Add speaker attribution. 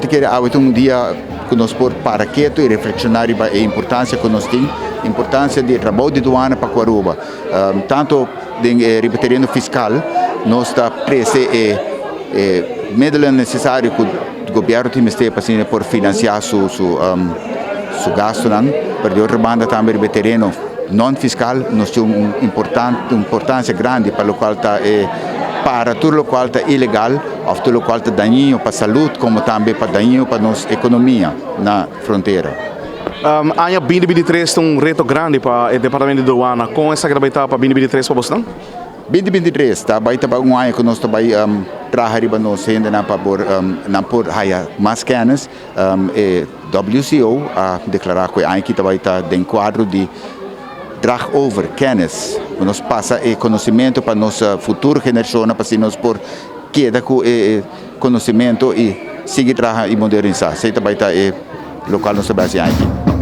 Speaker 1: Mi ta kere awe ta un dia ku nos por para ketu i reflekshoná riba e importansia ku nos tin, importansia di e trabou di duana pa ku Aruba. Tantu den e riba tereno fiskal nos ta trese e e middelen nesesario ku gobièrnu tin mester pa asina por finansiá su su su gastunan, pero di otro banda tambe riba e tereno non fiskal nos tin un importante un importansia grandi pa lokual ta e para tur lokual ta ilegal òf tur lokual ta dañino pa salud komo tambe pa dañino pa nos ekonomia na frontera.
Speaker 2: Aña 2023 ta un reto grandi pa e departamento di douana. Kon esaki ta bai ta pa 2023 pa bosnan?
Speaker 1: 2023 ta bai ta un aña ku nos ta bai traha riba nos hendenan pa por nan por haya mas kennis. E WCO a deklará ku e aña aki ta bai ta den kuadro di drag over kennis, ku nos pasa e konosementu pa nos futuro generashonnan pa asina nos por keda ku e konosementu i sigui traha i modernisá. Esei ta bai ta e lokual nos ta bai hasi aña aki.